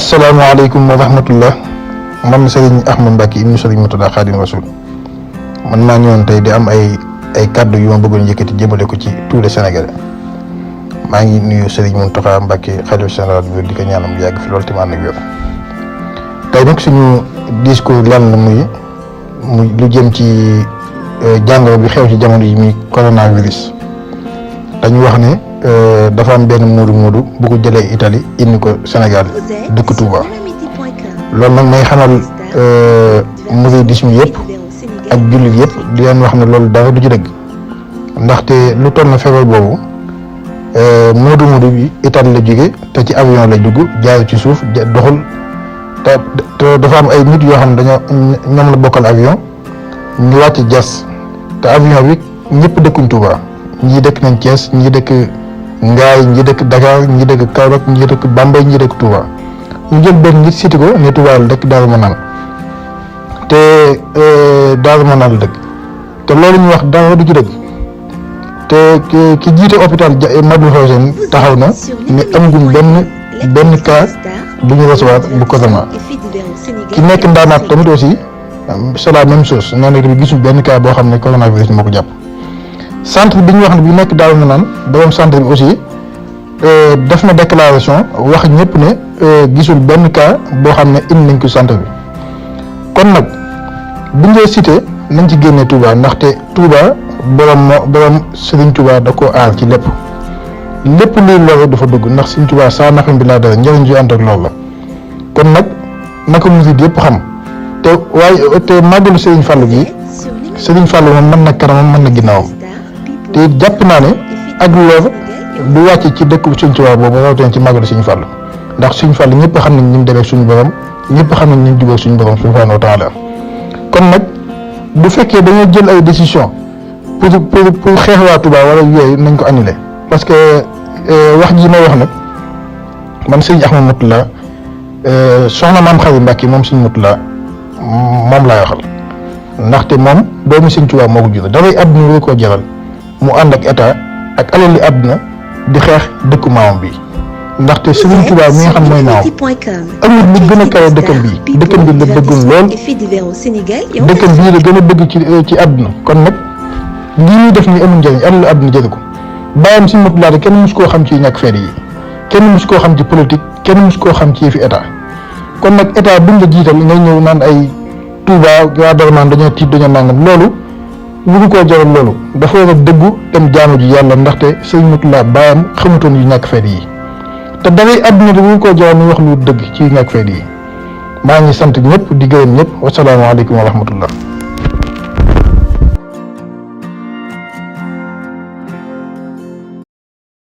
asalaamaaleykum wa rahmatullah man Serigne Ahmad Mbacke ibnu Serigne Murtada Khadim Rasoul man maa ñëwoon tey di am ay kàddu yu ma bëggoon yëkkati jëmale ko ci tous les Sénégalais maa ngi nuyu Serigne Mountakha Mbacke xalifa général bi di ko ñaanam yàgg fi loolu tamit ànd ak wér. tey nag suñu discours lan la muy lu jëm ci jàngoro bi xew ci jamono yi muy coronavirus dañu wax ne dafa am benn muudu bu ko jëlee Italie indi ko Sénégal dëkk Touba loolu nag may xamal mouridisme yëpp ak jullit yëpp di leen wax ne loolu dara du ci dëgg ndaxte lu toll na feebar boobu muudu bi Italie la jóge te ci avion la dugg jaar ci suuf doxul te dafa am ay nit yoo xam ne ñoom la bokkal avion ñu wàcc jas te avion bi ñëpp dëkkuñ Touba ñii dëkk nañ Thiès ñii dëkk Ngaay ñii dëkk Dakar ñii dëkk Kaolack ñii dëkk Bambey ñii dëkk Touba ñu jël benn nit cité ko ne Touba la dëkk Darou Manane te Darou Manane la dëkk te loolu ñu wax dara du ci dëgg te ki jiite hôpital Matlaboul Fawzeyni taxaw na ne amaguñ benn cas bu ñu recevoir bu corona ki nekk Ndaanaat tamit aussi c'est la même chose nee na tamit gisul benn cas boo xam ne coronavirus moo ko jàpp. centre bi ñu wax ne bi nekk Darou Manane borom centre bi aussi def na déclaration wax ñëpp ne gisul benn cas boo xam ne indi nañ ko centre bi kon nag bu ñu cité nañ ci génne Touba ndaxte Touba borom Serigne Touba da koo aar ci lépp luy loolu dafa dugg ndax Serigne Touba saa nafam bi laa dara njëriñ ju ànd ak loolu la kon nag naka murid yëpp xam te màggalu Serigne Fallou gi Serigne Fallou moom mën na kanamam mën na ginnaawam. te jàpp naa ne ak loolu du wàcc ci dëkk Sëñ Tuubaa boobu rawatina ci màggalu Sëñ Fallu ndax Sëñ Fallu ñëpp xam nañ ni mu demee suñu borom ñëpp xam nañ ni mu jubóog suñu borom subhaanahu wa taala kon nag bu fekkee dañoo jël ay décision pour xeex waa Tuubaa wala yooyu nañ ko annulé parce que wax ji may wax nag man Sëñ Ahmad Murtada soxna Maam Xari Mbàkke moom Sëñ Murtada moom laay waxal ndaxte moom doomu Sëñ Tuubaa moo ko jur dafay àdduna koo jaral mu ànd ak état ak alal li àdduna di xeex dëkku maamam bi ndaxte Serigne Touba mi nga xam mooy maamam amul lu gën a kawe dëkkam bi la bëggoon lool dëkkam bii la gën a bëgg ci àdduna kon nag lii ñuy def ni amul njëriñ alal li àdduna jëli ko bàyyam si mot laata kenn mus koo xam ci ñàkk fayda yi kenn mus koo xam ci politique kenn mus koo xam ci yëfi état kon nag état buñ la jiital ngay ñëw naan ay Touba waa Darou Manane dañoo tiit dañoo nangam loolu lu ko jaral loolu dafa war a dëggu dem jaamu ji yàlla ndaxte Sëriñ Murtada baayam xamutoon yu ñàkk fayda yi te dangay àdduna de bu ko jaral ñu wax lu dëgg ci yu ñàkk fayda yi maa ngi sant ñëpp di gërëm ñëpp wasalaamaaleykum wa rahmatullah